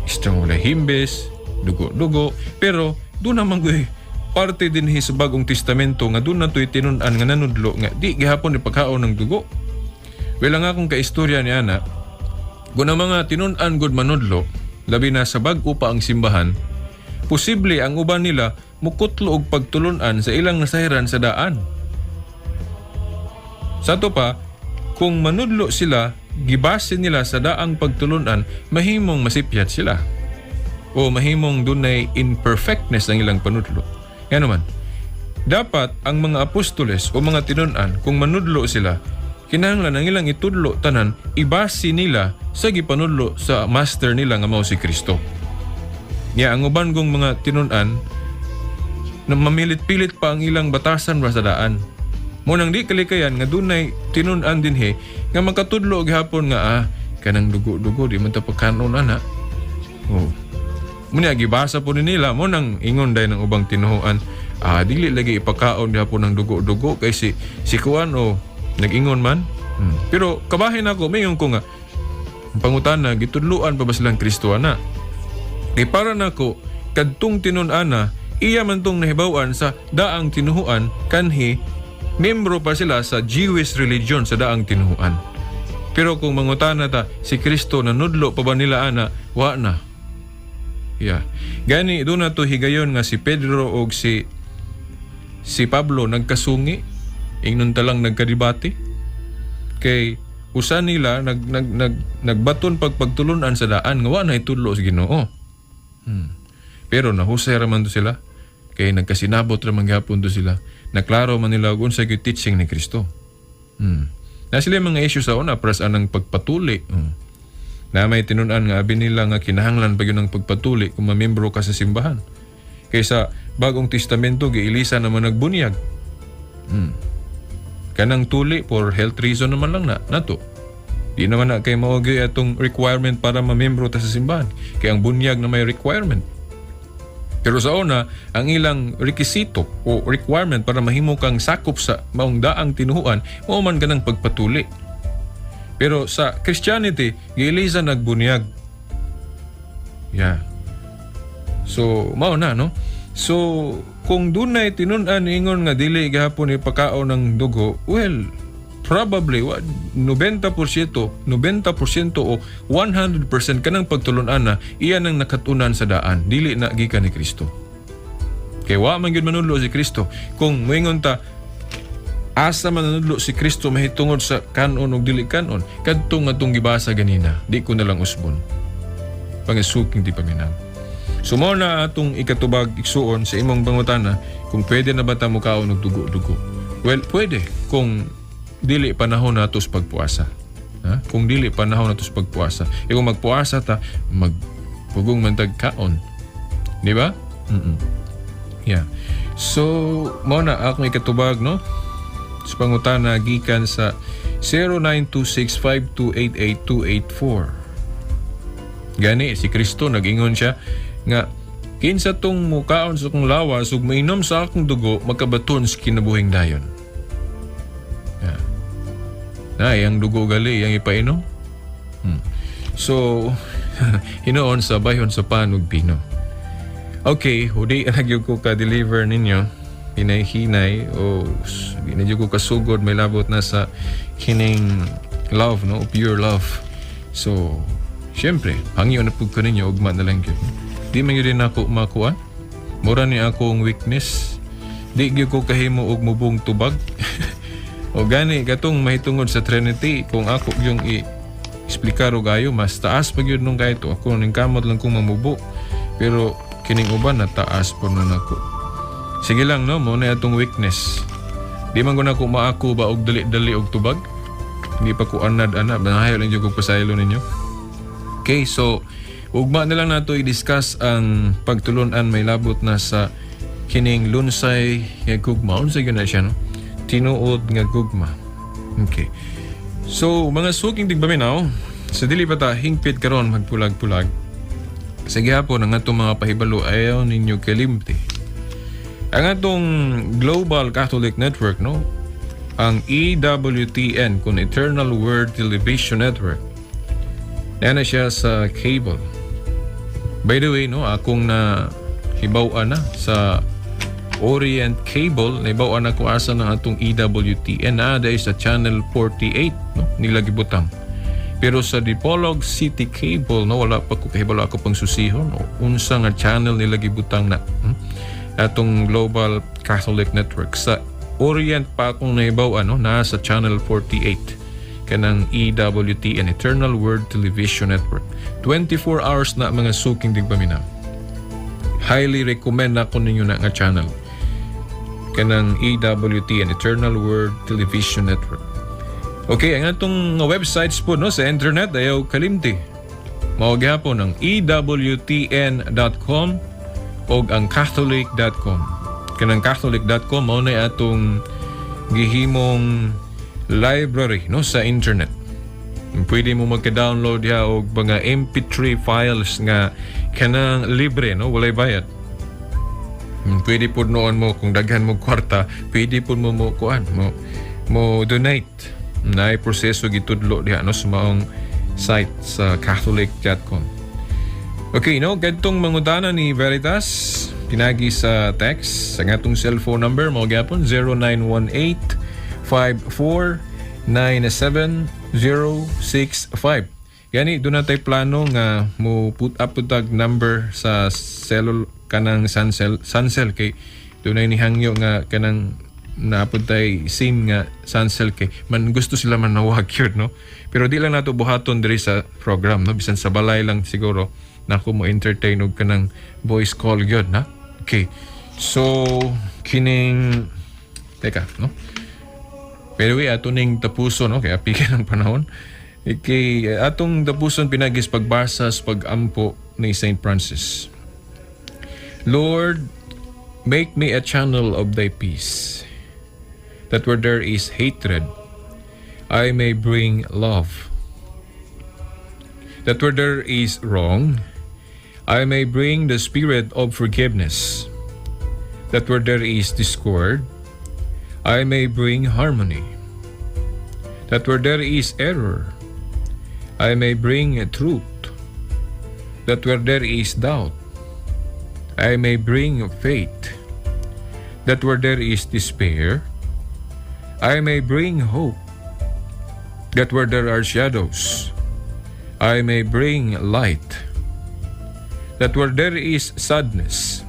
[SPEAKER 4] isdang walay himbis, dugo-dugo, pero doon naman goy parte din sa Bagong Testamento nga doon na to'y tinun-an nga nanudlo nga di gihapon ipakaon ng dugo. Well, ang akong kaistorya ni ana, kung ang mga tinun-an gud manudlo, labi na sa bag-o pa ang simbahan, posible ang uban nila mukutlo og pagtulunan sa ilang nasahiran sa daan. Sa ato pa, kung manudlo sila, gibase nila sa daang pagtulunan, mahimong masipyat sila. O mahimong dunay imperfectness ang ilang panudlo. Nga naman, dapat ang mga apostoles o mga tinun-an, kung manudlo sila, kinahanglan ang ilang itudlo tanan, ibase nila sa gipanudlo sa master nila nga mao si Kristo. Nya ang uban kong mga tinun-an, na mamilit-pilit pa ang ilang batasan ba sa daan. Mo nang di kalikayan nga dunay tinun-an dinhi nga makatudlo gihapon nga kanang dugo-dugo di man ta pagkanon ana. Oh. Muna gibasa po ni nila mo nang ingon day ng ubang tinuhuan, dili lagi ipakaon gihapon ng dugo-dugo kay si kuan o nag-ingon man. Pero kabahin ako mayon ko nga ang pangutana gitudloan pa ba silang Kristo ana? Kay para nako kadtong tinun-ana iya man tong nahibaw-an sa daang tinuhuan kanhi membro pa sila sa Jewish religion sa daang tinuhuan. Pero kung mangutana ta si Kristo nanudlo pa ba nila ana, wa na. Yeah. Gani doon na to higayon nga si Pedro og si Pablo nagkasungi, ingnon ta lang nagkadebate. Kay usa nila nag nag nag nagbaton pagpagtulunan sa daan nga wa na itudlo sa Ginoo. Pero nahusay ra man to sila kay nagkasinabot ra man gihapon to sila. Naklaro man nila og unsa gyud teaching ni Kristo. Na sila yung mga issue sa una para sa anang pagpatuli. Na may tinun-an nga abi nila nga kinahanglan pa gyud ang pagpatuli kung mamembro ka sa simbahan. Kaysa Bagong Testamento giilisa naman nagbunyag. Kanang tuli for health reason naman lang na nato. Di naman na kay mao gyud atong requirement para mamembro ta sa simbahan. Kay ang bunyag na may requirement. Pero sa una, ang ilang rekisito o requirement para mahimo kang sakop sa maong daang tinuhuan, mao man kanang pagpatuli. Pero sa Christianity, giilisa nagbunyag. Yeah. So, mao na, no? So, kung dunay tinun-an ingon nga dili gihapon ipakaon ng dugo, well, probably 90%, 90% o 100% kanang pagtulunan na iya nang nakatunan sa daan, dili na gikan ni Kristo. Kay wa man gyud manudlo si Kristo. Kung moingon ta asa man nanudlo si Kristo mahitungod sa kanon ug dili kanon, kadto nga atong gibasa ganina, di ko na lang usbon. Pangisuking di paminaw. So mao na atong ikatubag, igsuon, sa imong pangutana kung pwede na ba ta mukaon og dugo-dugo. Well, pwede kung dili panahon nato sa pagpuasa. Ha? Kung dili panahon nato sa pagpuasa. E kung magpuasa ta, magpugong man tag kaon. Di ba? Yeah. So, mao na akong ikatubag, no? Sa pangutana gikan sa 0926-528-8284. Gani si Kristo nag-ingon siya nga kinsa tong mukaon sa akong lawas ug mainom sa akong dugo makabaton sa kinabuhing dayon. Yeah. Na iyang dugo gali iyang ipainom. So hinuon sa bayhon sa pan ug bino. Okay, hudi ra gyud ko ka-deliver ninyo hinay-hinay o di na gyud ko kasugod, may labot na sa kining love, no, pure love. So syempre, hangyo na pud ko ninyo ugma na lang gyud. Di man gyud nako makuan. Mura ni akong weakness. Di gyud ko kahimo og mubong tubag. O gani katong mahitungod sa Trinity, kung ako yung i-eksplikar og ayo, mas taas pa gyud nung kahito. Ako ning kamot lang kong mamubo. Pero kining uban na taas po na nako. Sige lang, no, mo na atong weakness. Di man ko nako maako ba og dali-dali og tubag. Hindi pa ko anad ana, banahayo lang jud ko pasaylo ninyo. Okay, so ugma na lang nato i-discuss ang pagtulunan may labot na sa kining lunsay nga gugma. Unsa gyud na siya, no? Tinuod nga gugma. Okay. So, mga suking tigpaminaw, sa dili pa ta hingpit karon magpulag-pulag. Sa gihapon ang atong mga pahibalo, ayaw ninyo kalimti. Ang atong Global Catholic Network, no? Ang EWTN kun Eternal Word Television Network. Naa na siya sa cable. By the way, no, akong na hibaw na sa Orient Cable, nahibaw-an na ko asa ng atong EWTN na dahil sa channel 48, no, nila gibutang. Pero sa Dipolog City Cable, no, wala pa ko kahibalo, ako pang susihon, no, unsa nga channel nila gibutang na atong Global Catholic Network. Sa Orient pa akong nahibaw, ano, na sa channel 48 kanang EWTN, Eternal Word Television Network. 24 hours na, mga suking tigpaminaw. Highly recommend nako ninyo na nga channel kanang EWTN, Eternal Word Television Network. Okay, ang atong nga websites po, no, sa internet, ayaw kalimti. Mao gihapon ang ewtn.com o ang catholic.com. Kanang catholic.com mao na atong gihimong library, no, sa internet. Pwede mo magka-download diha og mga MP3 files nga kanang libre, no, walay bayad. Pwede pud noon mo kung daghan mo kwarta, pwede pud mo mo kuan mo mo donate. Naay proseso gitudlo diha, no, sa maong site sa catholic.com. Okay, no, kadtong mangutana ni Veritas pinagi sa text sa atong cellphone number, mao gyapon 0918 54 97065. Gani duna tay plano nga mo put up tag number sa cellul kanang Suncel Suncel kay dunay nihangyo nga kanang naapod tay SIM nga Suncel kay man gusto sila manawag yun, no? Pero di lang nato buhaton diri sa program, no, bisan sa balay lang siguro nako mo entertain og kanang voice call gyud na. Okay, so kining, teka, no. By the way, ato ning tapuson, no, kay apikan ang panahon. Okay, atong tapuson pinagi sa pagbasa sa pag-ampo ni St. Francis. Lord, make me a channel of thy peace, that where there is hatred, I may bring love. That where there is wrong, I may bring the spirit of forgiveness. That where there is discord, I may bring harmony. That where there is error, I may bring truth. That where there is doubt, I may bring faith. That where there is despair, I may bring hope. That where there are shadows, I may bring light. That where there is sadness,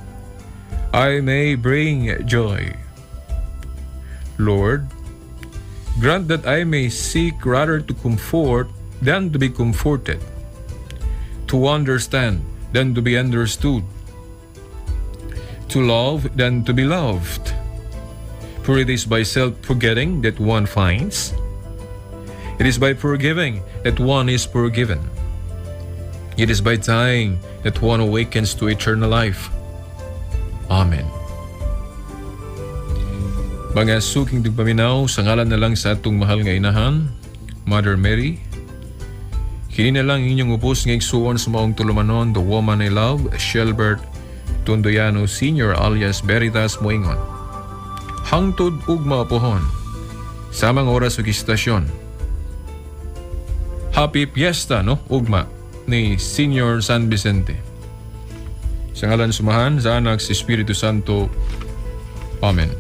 [SPEAKER 4] I may bring joy. Lord, grant that I may seek rather to comfort than to be comforted, to understand than to be understood, to love than to be loved. For it is by self forgetting that one finds, it is by forgiving that one is forgiven. It is by dying that one awakens to eternal life. Amen. Mga suking tigpaminaw, sa ngalan na lang sa atong mahal nga inahan, Mother Mary, kini na lang inyong ubos nga igsuon sa maong tulumanon, the woman I love, Shelbert Tundoyano Sr. alias Veritas Moingon. Hangtod ugma pohon, samang oras ug istasyon. Happy Fiesta, no? Ugma ni Senior San Vicente. Sa ngalan sa Amahan, sa Anak, sa Espiritu Santo. Amen.